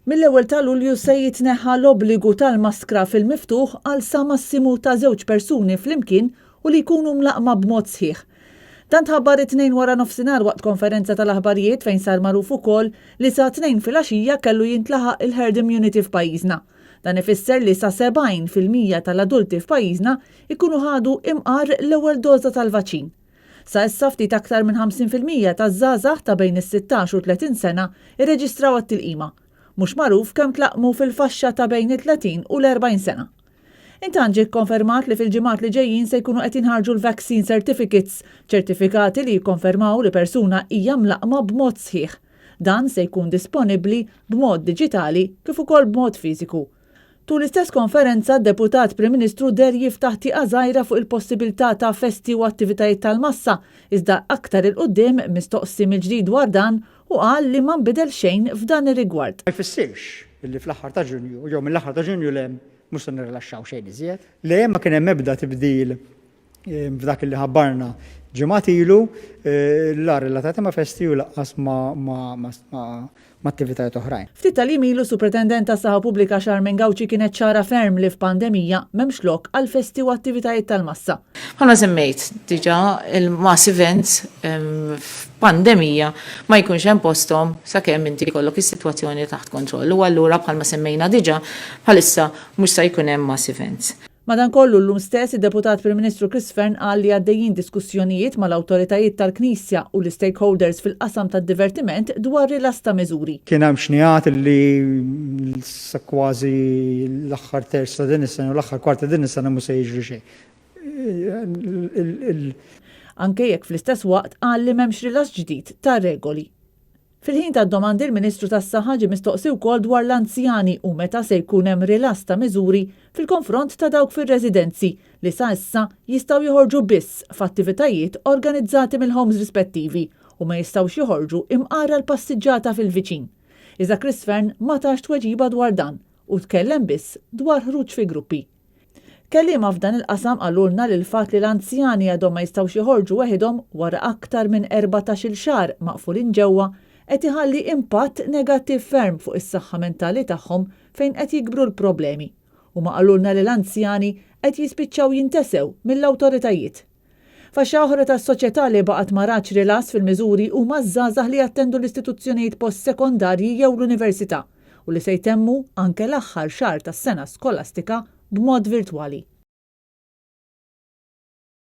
Mill-ewwel ta' Lulju se jitneħħa l-obbligu tal-maskra fil-miftuħ għal sa massimu ta' żewġ persuni flimkien u li jkunu mlaqqma b'mod sħiħ. Dan tħabbar it-Tnejn waranofsinhar waqt konferenza tal-aħbarijiet fejn sar magħruf ukoll li sa Tnejn filgħaxija kellu jintlaħaq il-herd immunity f'pajjiżna. Dan ifisser li sa 70% tal-adulti f'pajjiżna jkunu ħadu imqar l-ewwel doża tal-vaċċin. Sa issa ftit aktar minn 50% taż-żgħażagħ ta' bejn is-16 u 30 sena rreġistraw għat-tilqima. Mhux magħruf kemm tlaqqmu fil-faxxa ta' bejn it-30 u l-40 sena. Intant ġie kkonfermat li fil-ġimgħat li ġejjin se jkunu qed jinħarġu l-vaccine certificates, ċertifikati li jikkonfermaw li persuna hija mlaqqma b'mod sħiħ. Dan se jkun disponibbli b'mod diġitali kif ukoll b'mod fiżiku. Tul l-istess konferenza, d-Deputat Prim Ministru deher jiftaħ tieqa żgħira fuq il-possibilità ta' festi u attivitajiet tal-massa, iżda aktar 'il quddiem, mistoqsi mill-ġdid dwar dan, hu qal li ma nbidel xejn f'dan ir-rigward. Ma jfissirx li fl-aħħar ta' Ġunju jew mill-aħħar ta' Ġunju 'l hemm mhux se nirrilaxxaw xejn iżjed. Le, ma kien hemm ebda tibdil F'dak li ħabbarna ġimgħat ilu, la relatati ma' festi u lanqas ma' attivitajiet oħrajn. Ftit tal-jiem ilu s-Supretendent tas-Saħħa Pubblika Charmaine Gauci kienet ċara ferm li f'pandemija m'hemmx lok għal festi u attivitajiet tal-massa. Bħalma semmejt diġà, il-mass events f'pandemija ma jkunx hemm posthom sakemm inti jkollok is-sitwazzjoni taħt kontroll u allura bħalma semmejna diġà, bħalissa mhux se jkun hemm mass events. Madankollu, llum stess id-Deputat Prim Ministru Chris Fearne qal li għaddejjin diskussjonijiet mal-awtoritajiet tal-Knisja u l-istakeholders fil-qasam tad-divertiment dwar rilass ta' miżuri. Kien hemm xnigħat li sa kważi l-aħħar terz ta' din is-sena u l-aħħar kwart ta' din is-sena mhu se jiġri xejn. Anke jekk fl-istess waqt qal li m'hemmx rilaxx ġdid ta' regoli. Fil-ħin tad-domandi l-Ministru tas-Saħħa ġie mistoqsi wkoll dwar l-anzjani u meta se jkun hemm rilass ta' miżuri fil-konfront ta' dawk fir-residenzi li sa issa jistgħu joħorġu biss f'attivitajiet organizzati mill-homes rispettivi u ma jistgħux joħorġu imqar għal passiġġata fil-viċin. Iżda Chris Fearne ma tax tweġiba dwar dan u tkellem biss dwar ħruġ fi gruppi. Kelliema f'dan il-qasam qalulna li l-fatt li l-anzjani għadhom ma jistgħux joħorġu weħidhom wara aktar minn 14-il xahar maqfulin ġewwa qed iħalli impatt negattiv ferm fuq is-saħħa mentali tagħhom fejn qed jikbru l-problemi. Huma qalulna li l-anzjani qed jispiċċaw jintesew mill-awtoritajiet. Faxxa oħra tas-soċjetà li baqgħet ma ratx rilass fil-miżuri huma ż-żgħażagħ li jattendu l-istituzzjonijiet postsekondarji jew l-università u li se jtemmu anke l-aħħar xahar tas-sena skolastika b'mod virtwali.